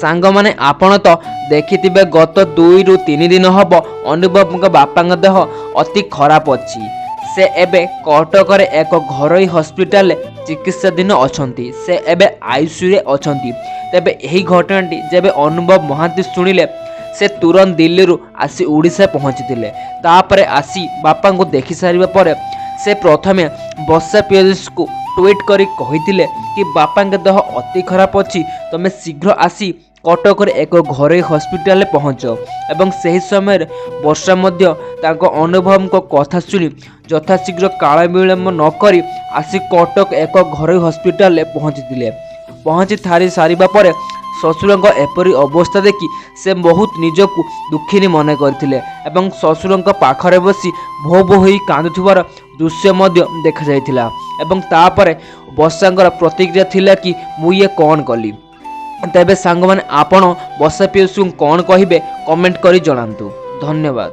ସାଙ୍ଗମାନେ, ଆପଣ ତ ଦେଖିଥିବେ, ଗତ 2ରୁ 3 ଦିନ ହେବ ଅନୁଭବଙ୍କ ବାପାଙ୍କ ଦେହ ଅତି ଖରାପ ଅଛି। ସେ ଏବେ କଟକରେ ଏକ ଘରୋଇ ହସ୍ପିଟାଲରେ ଚିକିତ୍ସାଧୀନ ଅଛନ୍ତି। ସେ ଏବେ ଆଇସିୟୁରେ ଅଛନ୍ତି। ତେବେ ଏହି ଘଟଣାଟି ଯେବେ ଅନୁଭବ ମହାନ୍ତି ଶୁଣିଲେ, ସେ ତୁରନ୍ତ ଦିଲ୍ଲୀରୁ ଆସି ଓଡ଼ିଶା ପହଞ୍ଚିଥିଲେ। ତାପରେ ଆସି ବାପାଙ୍କୁ ଦେଖି ସାରିବା ପରେ ସେ ପ୍ରଥମେ ବର୍ଷା ପ୍ରିୟଦର୍ଶିନୀକୁ ଟ୍ୱିଟ୍ କରି କହିଥିଲେ କି ବାପାଙ୍କ ଦେହ ଅତି ଖରାପ ଅଛି, ତୁମେ ଶୀଘ୍ର ଆସି କଟକରେ ଏକ ଘରୋଇ ହସ୍ପିଟାଲରେ ପହଞ୍ଚ। ଏବଂ ସେହି ସମୟରେ ବର୍ଷା ମଧ୍ୟ ତାଙ୍କ ଅନୁଭବଙ୍କ କଥା ଶୁଣି ଯଥାଶୀଘ୍ର କାଳ ବିଳମ୍ବ ନକରି ଆସି କଟକ ଏକ ଘରୋଇ ହସ୍ପିଟାଲରେ ପହଞ୍ଚିଥିଲେ। ପହଞ୍ଚି ସାରିବା ପରେ ଶ୍ୱଶୁରଙ୍କ ଏପରି ଅବସ୍ଥା ଦେଖି ସେ ବହୁତ ନିଜକୁ ଦୁଃଖିନୀ ମନେ କରିଥିଲେ ଏବଂ ଶ୍ୱଶୁରଙ୍କ ପାଖରେ ବସି ଭୋ ଭୋ ହୋଇ କାନ୍ଦୁଥିବାର ଦୃଶ୍ୟ ମଧ୍ୟ ଦେଖାଯାଇଥିଲା। ଏବଂ ତାପରେ ବର୍ଷାଙ୍କର ପ୍ରତିକ୍ରିୟା ଥିଲା କି ମୁଁ ଇଏ କ'ଣ କଲି? ତେବେ ସାଙ୍ଗମାନେ, ଆପଣ ବର୍ଷା ପିଉସୀଙ୍କୁ କ'ଣ କହିବେ, କମେଣ୍ଟ କରି ଜଣାନ୍ତୁ। ଧନ୍ୟବାଦ।